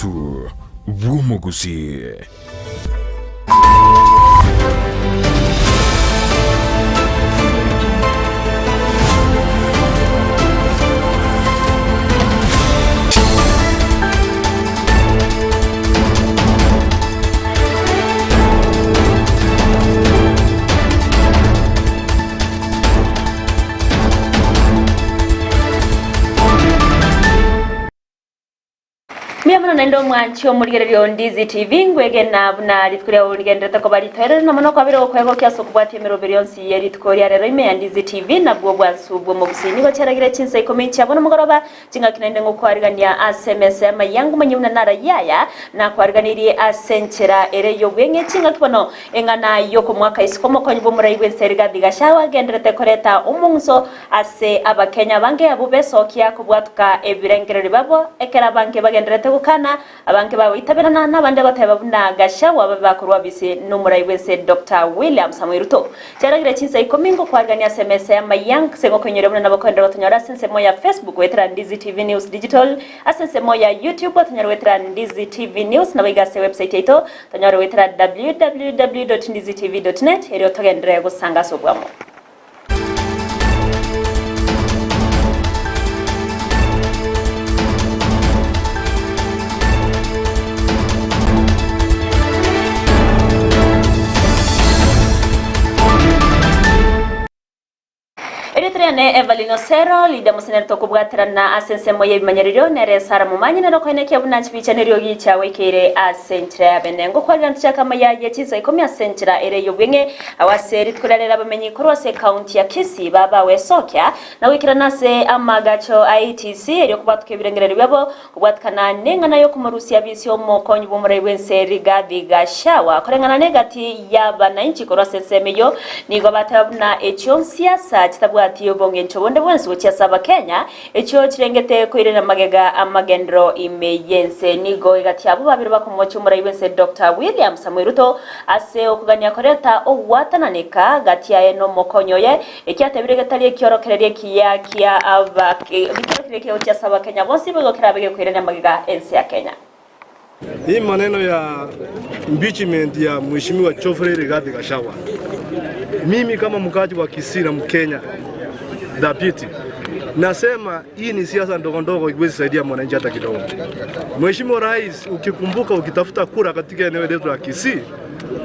Obwansu bw'omogusii. Mbuya mono naende omwanchi omorigereria o Ndizi TV, ngwegena buna rituko riao rigenderete koba ritoerere na mono kwabire gokoegokia ase okobwatia emeroberi yonsi ye rituko ria rero ime ya Ndizi TV nabwo obwansu bw'omogusii. Nigo chiaragire chinsa ikomi chia bono mogoroba Chingaki naende ngokwarigania ase emesa y'amayiango manye buna narayie aya, nakwariganirie ase enchera ere y'obweng'e. Chingaki bono eng'ana y'okomoaka isiko omokonyi bw'omorai bw'ense Rigathi Gachagua agenderete koreta omong'uso ase Abakenya abange abwo besokia kobwatoka ebirengererio biabo ekero abange bagendererete gokana Abange bagoitaberana nabande goteba buna Gachagua babe bakorwa bisi nomorai bwense Doctor William Samoei Ruto. Chiaragire chinsa ikomi ngokwarigania ase emesa ya Mayank ase gokoinyoria buna nabo koenderera gotonyora ase ensemo ya Facebook goetera Ndizi TV News Digital, ase ensemo ya YouTube otonyore goetera Ndizi TV News naboigo ase website yaito tonyore goetera www.ndizitv.net erio togenderere gosanga ase obwamo. Erieta riane Evelyn Osero, Leader Mosenere tokobwaterana ase ensemo y'ebimanyererio nere Sarah Momanyi nere okoenekia buna chibicha neriogi chiagoikeire ase enchera ya bene. Ngokwarera ntochake amaya ye chinsa ikomi ase enchera ere y'obweng'e Agwo ase rituko riria rero abamenyi korwa ase ekaunti ya Kisii babawesokia na goikerana ase amaagacho a ATC erio kobwatoka ebirengererio biabo kobwatikana neng'ana yokomorusia bisi omokonyi bw'omorai bw'ense Rigathi Gachagua koreng'ana negati y'abanainchi korwa ase ensemo eyio nigo bateba buna echio nsiasa chitabwati obongencho bonde bwensi gochia ase abakenya Echio chirengete koirera magega amagenderero ime y'ense. Nigo egati abwo babere bakomochia omorai bw'ense Doctor William Samoei Ruto ase okogania koreta ogwatananeka gati yaye nomokonyi oye, ekiatebire getari ekiorokererio ekiya kia aba ekiorokererio ekiya gochia ase abakenya bonsi boigo kerabe gekoirania magega ense ya Kenya. Hii maneno ya impeachment ya Mheshimiwa Geoffrey Rigathi Gachagua, mimi kama mkaji wa Kisii na Mkenya dhabiti nasema hii ni siasa ndogo ndogo, haiwezi saidia mwananchi hata kidogo. Mheshimiwa Rais, ukikumbuka ukitafuta kura katika eneo letu la Kisii,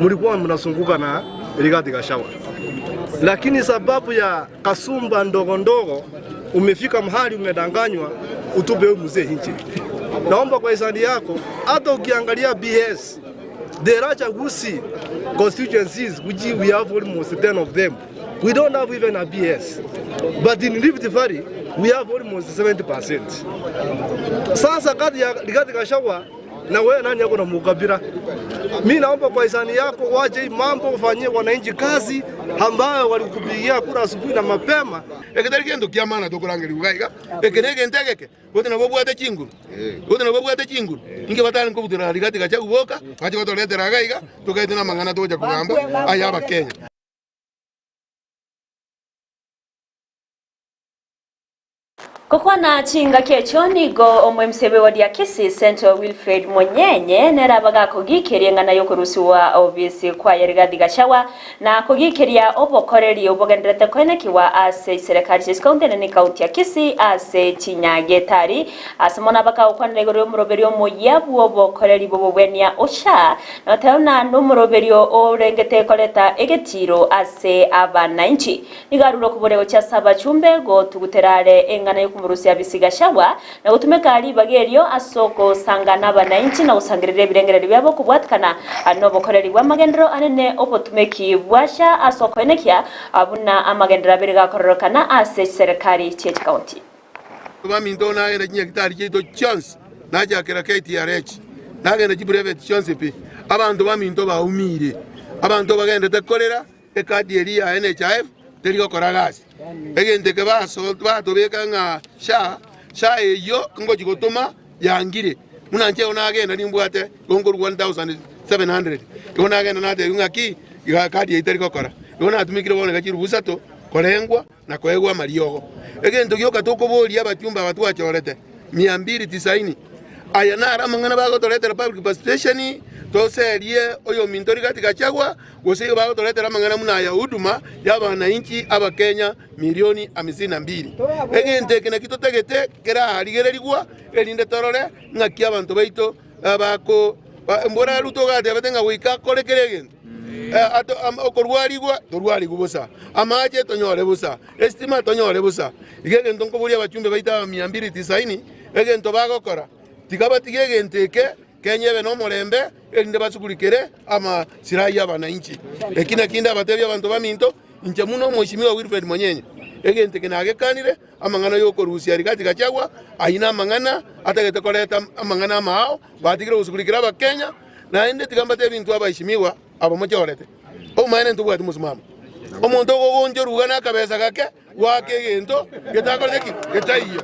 mlikuwa mnazunguka na Rigathi Gachagua, lakini sababu ya kasumba ndogo ndogo umefika mahali umedanganywa, utupe huyu mzee nje. Naomba kwa hisani yako, hata ukiangalia BS the Racha Gusii constituencies which we have almost 10 of them we don't have even a BS but in Rift Valley we have almost 70%. Sasa kati ya Rigathi Gachagua na wewe nani yako na mukabila? Mi naomba kwa hisani yako wache hii mambo, ufanyie wananchi kazi ambayo walikupigia kura asubuhi na mapema. Eke tari gento ki'amang'ana tokorangerigwa iga iga, eke negento egeke, gose nabo obwate chinguru, gose nabo obwate chinguru, inki batare nkobutora Rigathi Gachagua boka, bache gotoretera iga iga, tokaete namang'ana togocha kogamba aya Abakenya. Gokwana chingaki echio nigo omoemisia bw'ewodi ya Kisii Central Wilfred Monyenye nere abaga akogikeria eng'ana y'okorusigwa obisi kwaye Rigathi Gachagua na kogikeria obokoreri obogendererete koenekigwa ase chiserekari chia chikaunti ene n'ekaunti ya Kisii ase chinyagetari ase mono abaga gokwanera igoro y'omoroberio omoyia bw'obokoreri bw'obobwenia OSHA na goteba buna nomoroberio orengete koreta egetiro ase abanainchi. Nigo arure okoboria gochia ase abachumbe, gotugutera are eng'ana y'okomorusia bisiga Gachagua, na gotumeka ribaga erio ase ogosangana abanainchi na gosangereria ebirengererio biabo kobwatikana nobokoreri bw'amagenderero anene obotumeki bwasha ase okoenekia buna amagenderero abere gakororokana ase chiserekari chie chikaunti. Baminto nagenda chinyagitari chiaito chionsi, nachakera KTRH, nagenda chiprivate chionsi pi, abanto baminto baumire, abanto bagendete korera. Ekadi eria ya NHIF teri gokora gasi. Egento eke baso batobeka ng'a SHA, SHA eyio ngochi gotoma yangire. Buna inche igo nagenda nimbwate igo nkorwa 1700. Igo nagenda natebiwa ng'aki iga ekadi eyio teri gokora. Igo natumekire bono iga chirubu isato korengwa na koegwa amariogo. Egento gioka tokoboria abachumba aba twachorete, mia mbili tisaini. Aya naro amang'ana bagotoretera public participation, toserie oyominto Rigathi Gachagua, gose igo bagotoretera amang'ana buna aya huduma y'abanainchi abakenya milioni hamsini na mbili. Egento eke naki totagete kerarigererigwa erinde torore ng'aki abanto baito bako mbora Ruto ogatebete ng'a goika akore kera egento. Okorwarigwa torwarigwe bosa, amache tonyore bosa, esitima tonyore bosa. Igo egento nkoboria abachumbe baito aba mia mbili tisaini, egento bagokora, tiga batige egento eke Kenya ebe nomorembe, erinde basugurikere amasilahi y'abanainchi. Eki nakio ndabatebie abanto baminto, inche buna Omweshimiwa Wilfred Monyenye, egento eke nagekanire, amang'ana y'okorusia Rigathi Gachagua, ayio namang'ana atagete koreta amang'ana amaao, batigire gosugurikera Abakenya, naende tiga mbatebie intwe abaeshimiwa aba mochorete. Obomaene ntobwati mosimamo. Omonto ogogonchorwa iga nakabesa gake, Goaka egento getakorete ki? Getaiyo.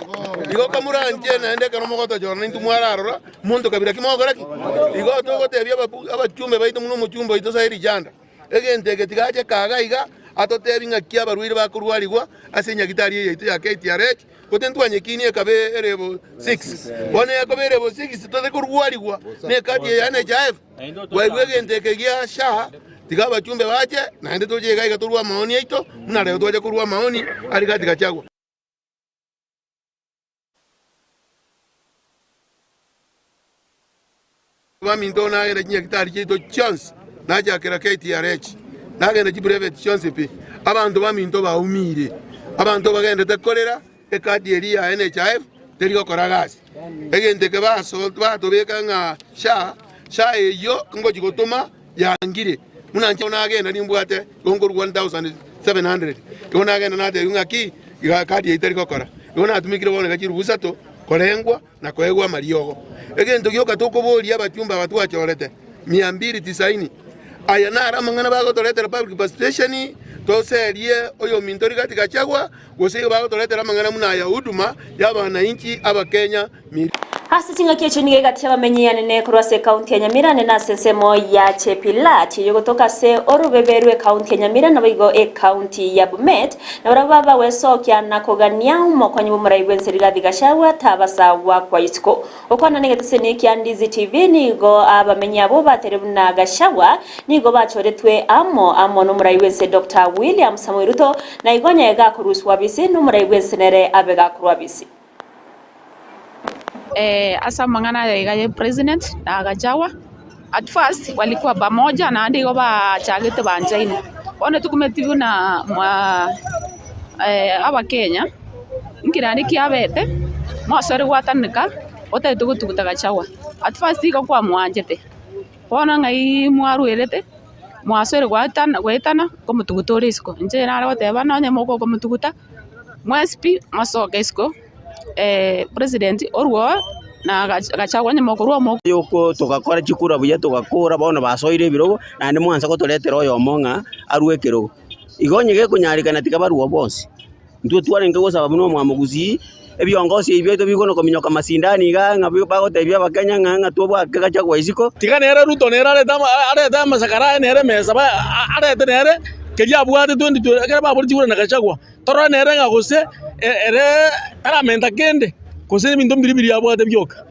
Igo kamoranche naende ekero mogotochora naintwe mwararora, monto kabira ki mogokora ki? Igo togotebia abachumbe baito buna omochumbe oito Sairi Janda, egento eke tigache kaga iga, atotebie ng'aki abarwaire bakorwarigwa ase enyagitari eye yaito ya KTRH, gose ntwanyekinie ekabe erebo 6. Bono ekoba erebo 6 totari korwarigwa ne ekadi eye ya NHIF. Bwaigwa egento eke gia SHA, tiga abachumbe bache, naende toche iga iga torue amaoni aito, buna rero twacha korua amaoni aria gati gachagua. Baminto nagenda chinyagitari chiaito chionsi, nachakera KTRH, nagenda chiprivate chionsi pi, abanto baminto baumire, abanto bagendete korera Ekadi eria ya NHIF teri gokora gasi. Egento eke batobeka ng'a SHA, SHA eyio ngochi gotoma yangire. Buna inche nagenda nimbwate igo nkorwa 1700. Igo nagenda natebiwa ng'aki iga ekadi eyio teri gokora. Igo natumekire bono iga chirubu isato korengwa na koegwa amariogo. Egento gioka tokoboria abachumba aba twachorete, mia mbili tisaini, aya naro amang'ana bagotoretera public participation, toserie oyominto Rigathi Gachagua, gose igo bagotoretera amang'ana buna aya huduma y'abanainchi abakenya mili. Ase chingaki echio nigo egati y'abamenyi anene korwa ase ekaunti ya Nyamira anene ase ensemo ya Chepilat eyogotoka ase orobebe rw'ekaunti ya Nyamira naboigo ekaunti ya Bomet Na barabwo babagwesokia na kogania omokonyi bw'omorai bw'ense Rigathi Gachagua tabasa goakwa isiko. Gokwana negeteseni kia Ndizi TV nigo abamenyi abwo batere buna Gachagua nigo bachoretwe amo amo nomorai bw'ense Doctor William Samoei Ruto na igo onye gakoruswa bisi nomorai bw'ense nere abe gakorwa bisi. Ase amang'ana aya iga ya president na Gachagua, at first walikuwa pamoja naende igo bachagete banchaine. Bono tokumeti buna abakenya, inki naende kiabete, mwasore gwataneka otagete gotuguta Gachagua. At first igo kwamwanchete, bono ng'ai mwarwerete, mwasore goetana goetana nkomotuguta ore isiko. Inche nare goteba nonye mogokomotuguta. Mwensi pi mosoke isiko, president orwe oo na Gachagua onye mokorwa oo moko. Yoko togakora chikura buya togakora bono basoire ebirogo naende mwansa gotoretera oyomo ng'a arue ekerogo. Igo onye gekonyarekana tiga barue bonsi. Intwe twarenge gosaba buna omwamogusii, ebiongosi ebi biaito bikonya kominyoka masindani igaa ng'a bagotebia abakenya ng'a ng'a twabwake Gachagua isiko. Tiga nere Ruto nere arete arete amasakara aye nere emesa arete nere keria abwate 2020 ekero baboretie chikura na Gachagua. Torore nere ng'a gose ere taramenta kende, gose ebinto mbiria biria abwate bioka.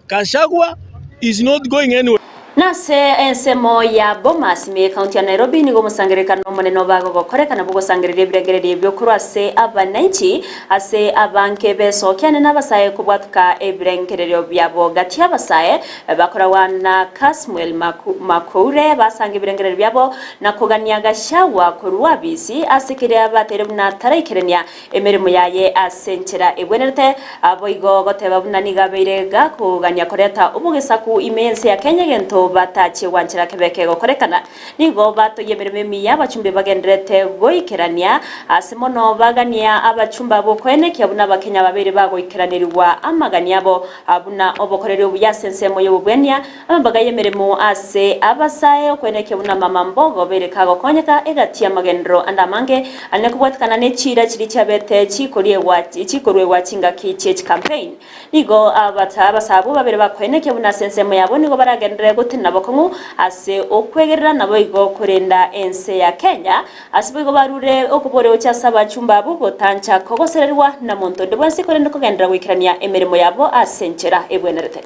Gachagua is not going anywhere. Nase ensemo ya Bomas ime y'Ekaunti ya Nairobi nigo omosangererekano omonene obagogokorekana bw'ogosangereria ebirengererio ebio korwa ase abananchi ase abange besokiane na abasae kobwatuka ebirengererio biabo gati y'abasae bakoragwa na Kasmuel Makoure basanga ebirengererio biabo na kogania Gachagua korwa bisi ase keria bateire buna taraikerania emeremo yaye ase enchera egwenerete, boigo goteba buna nigo abeire gakogania koreta obogesaku ime y'ense ya Kenya egento batachie gwanchera kebe kegokorekana. Nigo batogia emeremo emiya abachumbe bagendererete goikerania ase mono bagania abachumbe abwo koenekia buna abakenya babeire bagoikeraneriwa amagani abo buna obokoreri obuya ase ensemo y'obobwania Amambaga y'emeremo ase abasae, okwenekia buna mama mbogo bere kagokonyeka egati y'amagenderero ande amange ane kobwatekana ne chiira chiria chiabete chikoriegwa chikoruegwa chingaki chie chicampaign. Nigo abata abasae abwo babere bakoenekia buna ase ensemo yabo nigo baragenderere gotenena bokong'u ase okwegerera naboigo korenda ense ya Kenya ase boigo barure okoboria gochia ase abachumba abwo gotancha kogosererigwa na monto onde bwensi korende kogenderera goikerania emeremo yabo ase enchera ebwenerete.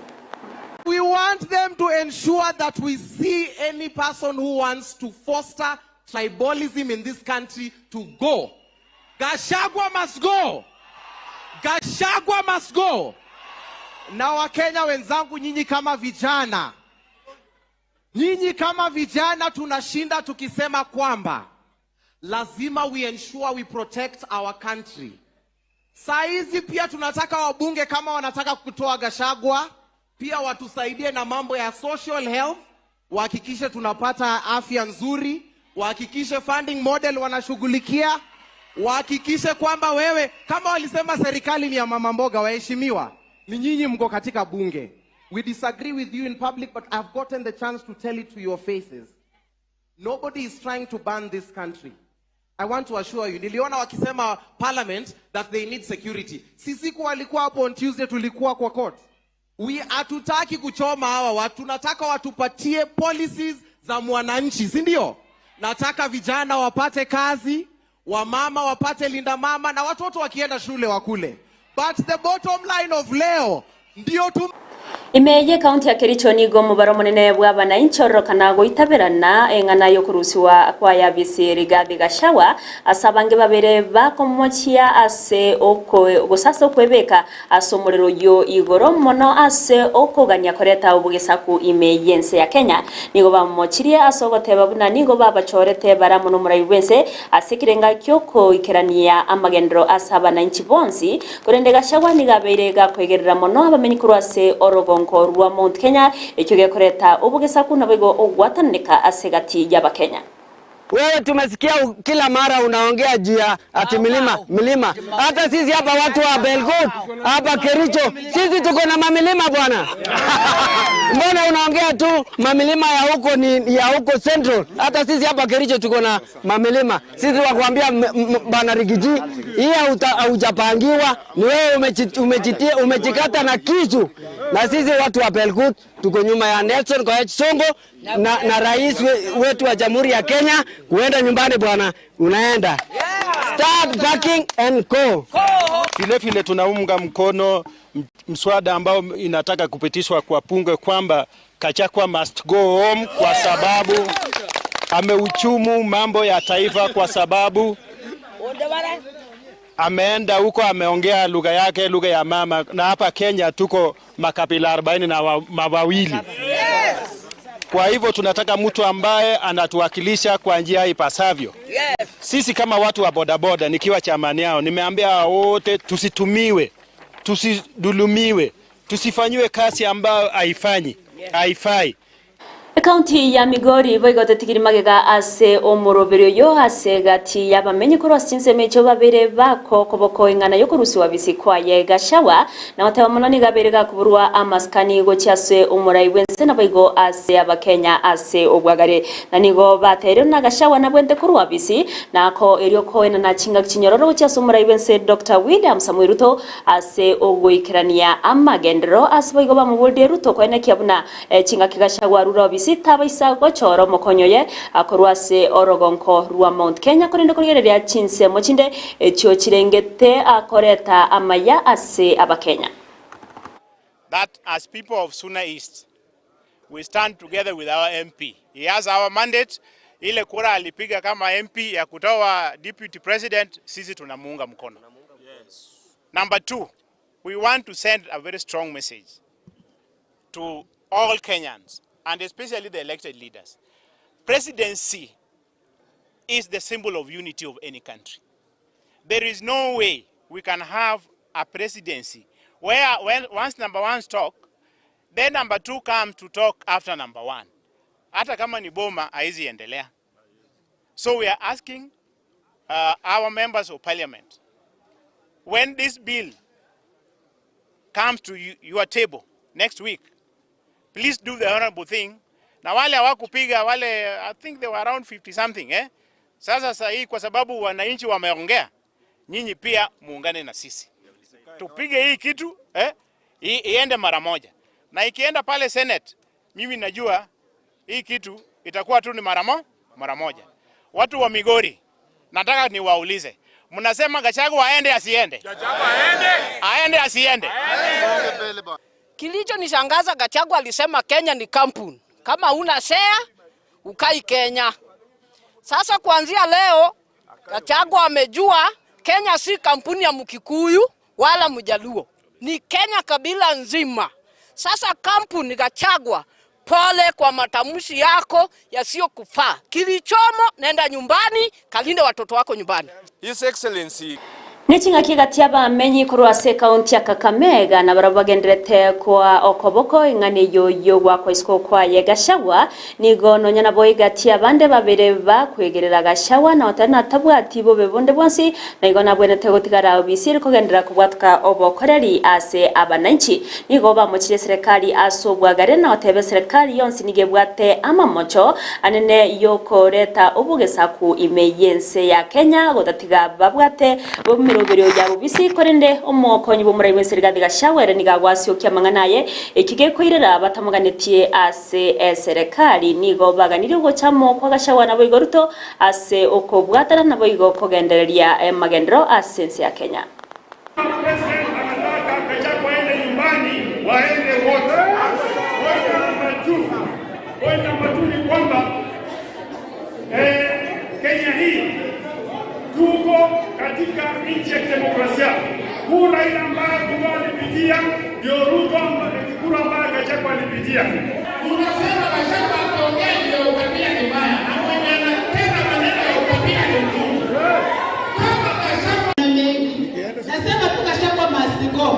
We want them to ensure that we see any person who wants to foster tribalism in this country to go. Gachagua must go. Gachagua must go. Na Wakenya wenzangu, nyinyi kama vijana, nyinyi kama vijana tunashinda tukisema kwamba lazima we ensure we protect our country. Saa hizi pia tunataka wabunge kama wanataka kutoa Gachagua pia watusaidie na mambo ya social health, wahakikishe tunapata afya nzuri, wahakikishe funding model wanashughulikia, wahakikishe kwamba wewe kama walisema serikali ni ya mama mboga, waheshimiwa, ni nyinyi mko katika bunge. We disagree with you in public but I've gotten the chance to tell it to your faces. Nobody is trying to ban this country. I want to assure you, niliona wakisema parliament that they need security. Sisi kwa walikuwa hapo on Tuesday, tulikuwa kwa court. We hatutaki kuchoma hawa watu, tunataka watupatie policies za mwananchi, si ndio? Nataka vijana wapate kazi, wamama wapate linda mama na watoto wakienda shule wakule. But the bottom line of leo ndio tu Ime ye kaunti ya Kericho nigo omobaro omonene bw'abananchi ororokana goitaberana eng'ana y'okorusiwa kwa yabisi Rigathi Gachagua ase abange babere bakomochia ase oko gose ase okwebeka ase omorero oyio igoro mono ase okogania koreta obogesaku ime y'ense ya Kenya. Nigo bamochirie ase ogoteba buna nigo babachorete bare amo nomorai bw'ense ase ekerenga gi'okoikerania amagenderero ase abananchi bonsi, korende Gachagua nigo abeire gakoegerera mono abamenyi korwa ase orogongo rwa Mount Kenya, ekio gekoreta obogesaku naboigo ogwatananeka ase egati y'Abakenya. Wewe tumesikia kila mara unaongea juu ya ati milima milima. Hata sisi hapa watu wa Belgut hapa Kericho, sisi tuko na mamilima bwana. Mbona unaongea tu mamilima ya huko ni ya huko Central? Hata sisi hapa Kericho tuko na mamilima. Sisi wakuambia bwana Rigiji, hii haujapangiwa, ni wewe umechitia umechikata na kisu. Na sisi watu wa Belgut tuko nyuma ya Nelson Koech Sonko na rais wetu wa Jamhuri ya Kenya. Kuenda nyumbani bwana, unaenda. Start packing and go. Vile vile tunaunga mkono mswada ambao inataka kupitishwa kwa bunge kwamba Gachagua must go home kwa sababu ameuchumu mambo ya taifa, kwa sababu ameenda huko ameongea lugha yake, lugha ya mama, na hapa Kenya tuko makabila 42 na mawawili. Kwa hivyo tunataka mtu ambaye anatuwakilisha kwa njia ipasavyo. Sisi kama watu wa bodaboda, nikiwa chamani yao, nimeambia wote tusitumiwe, tusidhulumiwe, tusifanyiwe kazi ambayo haifanyi, haifai. Ekaunti ya Migori boigo tetigiri magega ase omoroberi oyo ase egati y'abamenyi korwa ase chinsemo echio babere bako koboko eng'ana yokorusiwa bisi kwaye Gachagua na goteba mono nigo abere gakoborwa amasikani gochia ase omorai bwense naboigo ase abakenya ase obwagare na nigo bateire na Gachagua nabwente korwa bisi nako erio koenana chingaki chinyororo gochia ase omorai bwense Dr. William Samoei Ruto ase ogoikerania amagenderero ase boigo bamoborie Ruto koenekia buna chingaki Gachagua rure obisi tabaisa gochora omokonyo oye korwa ase orogonko rwa Mount Kenya korende korigereria chinsemo chinde echio chirengete koreta amaya ase Abakenya. That as people of Suna East we stand together with our MP. He has our mandate. Ile kura alipiga kama MP ya kutoa deputy president, sisi tunamuunga mkono. Yes. Number two, we want to send a very strong message to all Kenyans and especially the elected leaders. Presidency is the symbol of unity of any country. There is no way we can have a presidency where when once number one talk, then number two comes to talk after number one. Hata kama ni boma haizi endelea. So we are asking our members of parliament, when this bill comes to your table next week, please do the honorable thing. Na wale hawakupiga wale, I think they were around 50 something, eh? Sasa sasa hii kwa sababu wananchi wameongea, nyinyi pia muungane na sisi tupige hii kitu eh, iende mara moja, na ikienda pale Senate, mimi najua hii kitu itakuwa tu ni mara moja. Watu wa Migori, nataka niwaulize, mnasema Gachagua aende asiende? Gachagua aende. Aende asiende? Kilichonishangaza Gachagua alisema Kenya ni kampuni, kama huna share ukai Kenya. Sasa kuanzia leo Gachagua amejua Kenya si kampuni ya Mkikuyu wala Mjaluo, ni Kenya kabila nzima. Sasa kampuni Gachagua, pole kwa matamshi yako yasiyokufaa. Kilichomo, nenda nyumbani, kalinde watoto wako nyumbani. His Excellency. Ne ching'aki egati y'abamenyi korwa ase ekaunti ya Kakamega nabarabwo bagenderete koa okoboko ing'ana eyio y'ogoakwa isiko kwaye Gachagua, nigo nonya nabo egati y'abande babere bakwegerera Gachagua na otari natabwati bobe bonde bwonsi, na igo nabwenerete gotigara obisi ere kogenderera kobwatoka obokoreri ase abananchi. Nigo bamochirie eserekari ase obwagare na goteba eserekari yonsi nigo ebwate amamocho anene y'okoreta obogesaku ime y'ense ya Kenya gotatiga babwate emeroberio ya bobisi korende omokonyi bw'omorai bw'ense Rigathi Gachagua ere nigo agwasiokia amang'ana aye eki gekoirera batamoganetie ase eserekari nigo baganirie gocha amo kwa Gachagua naboigo Ruto ase okobwatana naboigo kogendereria amagenderero ase ense ya Kenya. President anataka Gachagua aende nyumbani, waende wote. Point number two, point number two ni kwamba eh, Kenya hii tuko katika nchi ya kidemokrasia. Kura ile ambayo Ruto alipitia ndio Ruto amba- kura ambayo Gachagua alipitia. Tunasema Gachagua akiongea ndio ukabila ni mbaya, na mwenye anatenda maneno ya ukabila ni mzungu. Kama Gachagua mengi. Nasema tu Gachagua must go.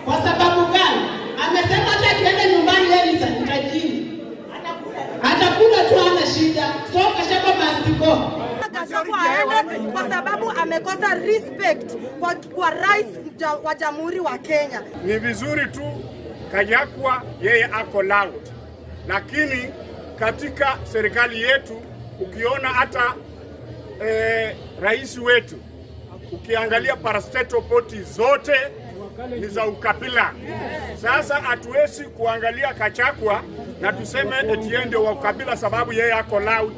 Kwa sababu gani? Amesema hata akienda nyumbani yeye ni tajiri. Atakula tu hana shida. So Gachagua must go. Gachagua aende kwa sababu amekosa respect kwa, kwa rais ja, wa jamhuri wa Kenya. Ni vizuri tu Kanyakwa yeye ako loud, lakini katika serikali yetu ukiona hata eh, rais wetu ukiangalia parastatal poti zote ni za ukabila. Sasa hatuwezi kuangalia Kachakwa na tuseme eti yeye ndio wa ukabila sababu yeye ako loud.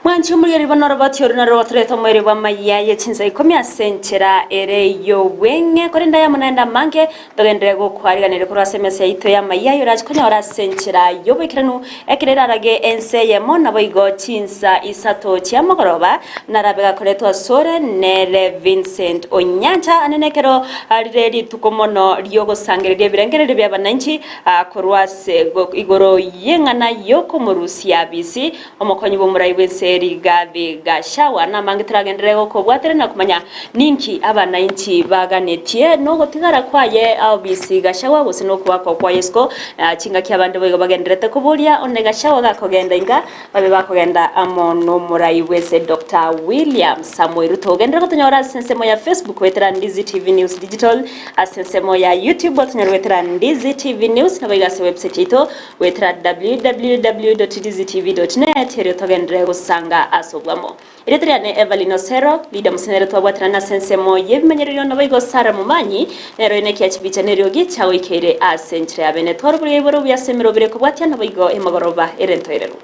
Mwanche omorigereria bono oroboti oro noro rotorete omoerio bw'amaiya ye chinsa ikomi ase enchera ere y'obweng'e, korende aya amo naende amange togenderere gokwariganeria korwa ase emesa yaito y'amaiya aye orache konyora ase enchera y'oboikeranu ekero erarage ense eyemo naboigo chinsa isato chiamogoroba narabe gakoretwa asore nere Vincent Onyancha ane nekero rire rituko mono riogosangereria ebirengererio bi'abananchi korwa ase igoro y'eng'ana y'okomorusia bisi Omokonyi bw'omorai bw'ense Rigathi Gachagua namange toragenderere gokobwatera na komanya ninki abanainchi baganetie nogotigara kwaye obisi Gachagua gose nokoakwa kwaye isiko chingaki abande boigo bagendererete koboria onde Gachagua gakogenda inga babe bakogenda amo nomorai bw'ense Doctor William Samoei Ruto. Ogenderere gotonyora ase ensemo ya Facebook goetera Ndizi TV News Digital ase ensemo ya YouTube otonyore goetera Ndizi TV News naboigo ase website yaito Goetera www.dizitv.net erio togenderere gosanga ase obwamo. Erieta riane Evelyn Osero, leader mosenere twabwaterana ase ensemo y'ebimanyererio naboigo Sarah Momanyi nere oine ekiya chibicha neriogi chiagoikeire ase enchera ya bene. Twara oboria iboro buya ase emerobere kobwatia naboigo emogoroba ere ntoereru.